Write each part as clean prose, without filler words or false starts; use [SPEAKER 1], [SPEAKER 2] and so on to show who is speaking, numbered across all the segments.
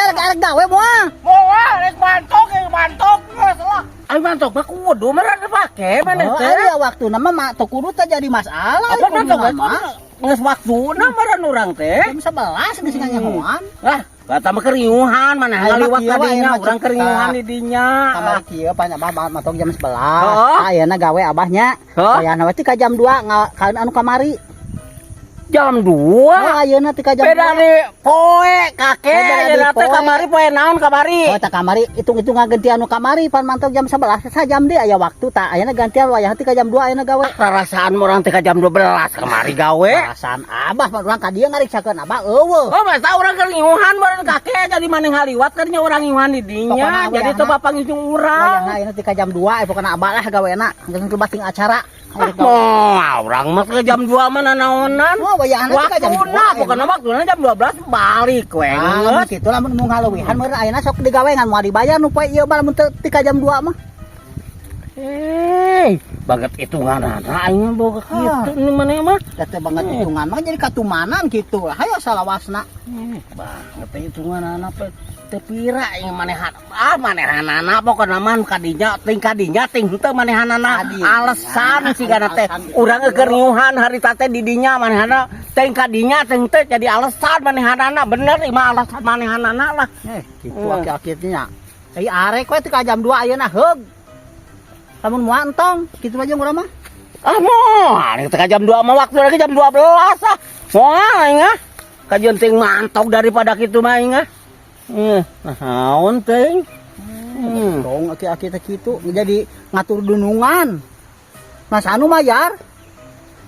[SPEAKER 1] teh arek gawe moal?
[SPEAKER 2] Moal, rek mantok, rek mantok geus lah. Ayo mantok mah kudu mah dipake maneh
[SPEAKER 1] Oh,
[SPEAKER 2] teh.
[SPEAKER 1] aya waktuna mah mah teu kudu teh jadi masalah.
[SPEAKER 2] Apa mantok
[SPEAKER 1] Kuduna mah.
[SPEAKER 2] Geus waktuna meureun urang teh.
[SPEAKER 1] Jam 11 geus nganyahoan.
[SPEAKER 2] Lah, kata mah keriuhan maneh
[SPEAKER 1] Ayo mah
[SPEAKER 2] ngaliwat
[SPEAKER 1] kieu
[SPEAKER 2] ka
[SPEAKER 1] wae,
[SPEAKER 2] dinya,
[SPEAKER 1] mah
[SPEAKER 2] urang
[SPEAKER 1] cek.
[SPEAKER 2] keriuhan di dinya.
[SPEAKER 1] Kamari kieu pan abah mantok jam 11.
[SPEAKER 2] Heeh.
[SPEAKER 1] Ayeuna gawe abahnya.
[SPEAKER 2] Heuh.
[SPEAKER 1] Wayahna we ti ka jam 2 ka anu kamari.
[SPEAKER 2] Jam 2.
[SPEAKER 1] Oh, ayeuna ti ka jam
[SPEAKER 2] Beda
[SPEAKER 1] 2.
[SPEAKER 2] di poe kakek,
[SPEAKER 1] Oh, beda di
[SPEAKER 2] ayeuna teh
[SPEAKER 1] poe.
[SPEAKER 2] Kamari poe naon kamari?
[SPEAKER 1] Oh, tak kamari hitung-hitung ngaganti anu kamari pan mantok jam 11 sajam deui aya waktu tak ayeuna gantian wayah ti ka jam 2 ayeuna gawe.
[SPEAKER 2] Rarasaan urang teh ka jam 12 kamari gawe.
[SPEAKER 1] Perasaan abah mah urang ka dieu ngariksakeun abah euweuh.
[SPEAKER 2] Oh, masa urang keur ngiuhan meureun kakek, jadi maneh ngaliwat kan nya urang ngiuhan di dinya.
[SPEAKER 1] Pokona
[SPEAKER 2] Jadi
[SPEAKER 1] wayahna-
[SPEAKER 2] teu bapak ngijung urang.
[SPEAKER 1] Wayahna ayeuna ti ka jam 2 pokona abah lah gawena. Geus bating acara.
[SPEAKER 2] Ah, moal urang mah ke jam 2 mah nanaonan.
[SPEAKER 1] Oh, wayahna ti ka jam 2.
[SPEAKER 2] Waktuna pokona waktuna jam 12 balik we.
[SPEAKER 1] Ah, lamun kitu lamun mau ngaleuwihan meureun ayeuna sok digawe ngan moal dibayar nu poe ieu mah lamun teu ti ka jam 2 mah.
[SPEAKER 2] Eh, banget hitungan aing mah boga
[SPEAKER 1] Ah.
[SPEAKER 2] kitu ini maneh mah.
[SPEAKER 1] Da teh banget hitungan mah jadi katumanan kitu lah. Hayo salawasna.
[SPEAKER 2] Eh, banget hitungan pe teu pira yang manehan ah manehanana pokona mah kadinya ting kadinya ting henteu manehanana.
[SPEAKER 1] Kadinya.
[SPEAKER 2] Alasan sigana teh
[SPEAKER 1] Alasan gitu.
[SPEAKER 2] Urang keur ngiuhan harita teh di dinya manehanana ting kadinya ting teu jadi alasan manehanana bener imah alasan manehanana lah.
[SPEAKER 1] Eh, kitu
[SPEAKER 2] Eh.
[SPEAKER 1] aki-aki nya. Ai arek we ti ka jam 2 ayeuna heug. Lamun moal entong, kitu aja urang mah.
[SPEAKER 2] Ah, moal teh ka jam 2 mah waktu lagi jam 12 ah. Moal aing ah kajeun ting mantok daripada kitu mah aing ah. Eh, naon teuing.
[SPEAKER 1] Tong aki-aki teh kitu jadi ngatur dunungan. Mas anu mayar.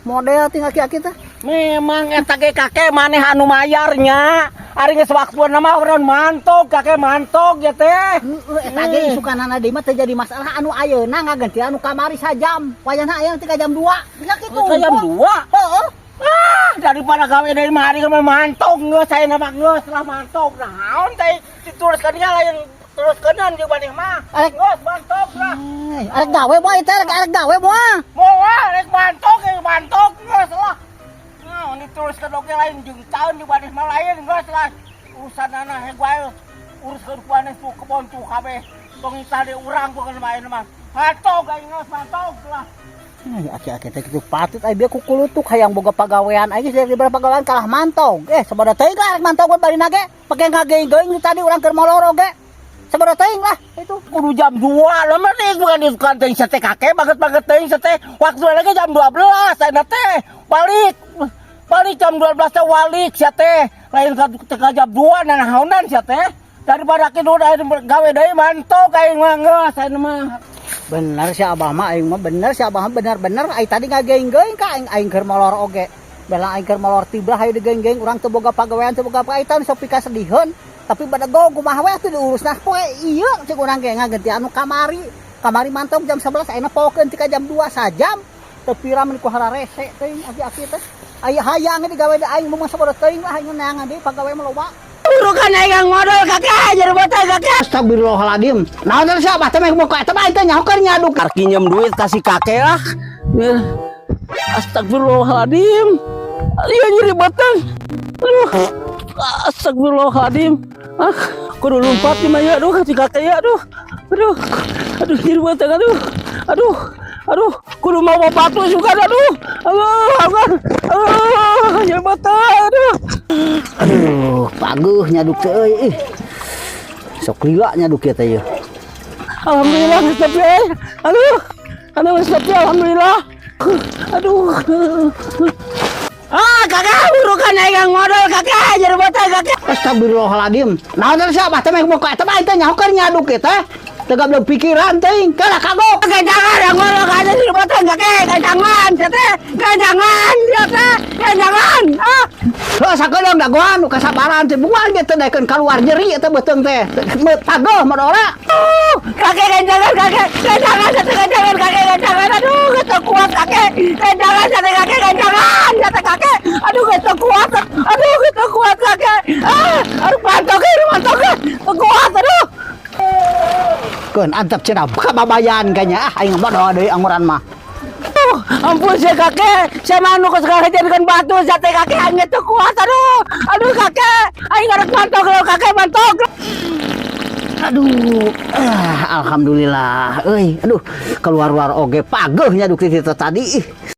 [SPEAKER 1] Model ting aki-aki teh.
[SPEAKER 2] Memang eta ge kakek maneh anu mayarnya. Ari geus waktuna mah urang mantok kakek mantok ya teh.
[SPEAKER 1] Heeh, eta ge isukanana deui mah teu jadi masalah anu ayeuna ngaganti anu kamari sajam. Wayahna ayeuna ti ka jam 2. Bisa kitu.
[SPEAKER 2] Ka jam 2.
[SPEAKER 1] Heeh.
[SPEAKER 2] Ah, daripada gawe dari mari ke mantok geus saya mah geus lah mantok. Naon teh diteruskeun nya lain teruskeun jeung maneh mah.
[SPEAKER 1] Arek
[SPEAKER 2] Geus mantok lah.
[SPEAKER 1] Eh, arek gawe moal teh arek arek gawe moal?
[SPEAKER 2] Moal rek mantok rek mantok geus lah. Naon diteruskeun oge lain jeung taun jeung maneh mah lain geus lah. Urusanana heg wae uruskeun ku maneh tuh kebon tuh kabeh. Tong tadi urang bukan main mah. Mantok aing geus mantok lah.
[SPEAKER 1] Eh, aki-aki teh kitu patut ai bieu kukulutuk hayang boga pagawean aing geus dari pagawean kalah mantog. Eh, sabada teuing lah arek mantog bari ge pake ngageuing-geuing tadi urang keur molor oge. Sabada teuing lah itu.
[SPEAKER 2] Kudu jam 2 lah mah teh bukan di teuing sate kakek banget banget teuing sate waktu lagi jam 12 saya teh balik balik jam 12 teh walik sia teh lain ka teh jam 2 nanaonan sia teh daripada kitu gawe deui mantok aing mah geus aya mah.
[SPEAKER 1] Bener si abah mah, aing mah bener si abah mah bener-bener ai tadi ngageuing-geuing ka aing aing keur molor oge. Bela aing keur molor tiblah hayu digeuing-geuing urang teu boga pagawean teu boga paitan sok pikasediheun. Tapi badegog kumaha we atuh diurusna poe ieu cek urang ge ngaganti anu kamari. Kamari mantog jam 11 ayeuna pokeun ti ka jam 2 sajam. Teu pira mun ku hararese teuing aki-aki teh. Aya hayang digawe di aing mah sabada teuing lah aing neangan deui pagawe mah loba.
[SPEAKER 2] Urukan aing modal kakek jadi botol kakek.
[SPEAKER 1] Astagfirullahaladzim. Naon teh si abah teh meh muka eta mah aing teh nyaho keur nyaduk.
[SPEAKER 2] Pinjem duit kasih kakek lah. Astagfirullahaladzim. Iya nyeri batang. Aduh. Astagfirullahaladzim. Ah, kudu lompat di maya aduh kasih kakek ya aduh. Aduh. Aduh nyeri batang aduh. Aduh. Aduh, kudu mau batu juga aduh. Aduh, aduh. Aduh, nyeri batang aduh.
[SPEAKER 1] Aduh, paguh nyaduk teh euy ih. Sok lila nyaduk ya teh ieu.
[SPEAKER 2] Alhamdulillah geus tepi euy. Aduh. Aduh geus tepi alhamdulillah. Aduh. Ah, kakek burukan aing modal kakek jadi botol kakek.
[SPEAKER 1] Astagfirullahaladzim. Naon teh si abah teh meh muka eta mah aing teh nyaho keur nyaduk ieu teh. Teu gablek pikiran teuing, kalah kagok.
[SPEAKER 2] Ganjangan yang modal kakek jadi botol kakek, ganjangan teh, ganjangan ya teh, ganjangan. Ah.
[SPEAKER 1] Heuh sakedeung dagoan nu kasabaran teh buang ge teh daekeun kaluar nyeri eta beuteung teh. Pagoh modalna.
[SPEAKER 2] Kakek ganjangan kakek, ganjangan teh ganjangan kakek ganjangan. Aduh, gak kuat kakek. Ganjangan teh kakek ganjangan teh kakek. Aduh, gak kuat. Aduh, gak kuat kakek. Ah, aduh mantok ini mantok. Kuat aduh.
[SPEAKER 1] Keun antep cenah kababayan kayaknya ah aing modal deui anguran mah.
[SPEAKER 2] Aduh, ampun saya kakek, saya mau nu segala jadikan batu, saya teh kakek aing teu kuat, aduh, aduh kakek, aing ngarek mantok, kakek mantok.
[SPEAKER 1] Aduh, ah, alhamdulillah. Euy, aduh, keluar-luar oge pageuh nya duk ti tadi. Ih.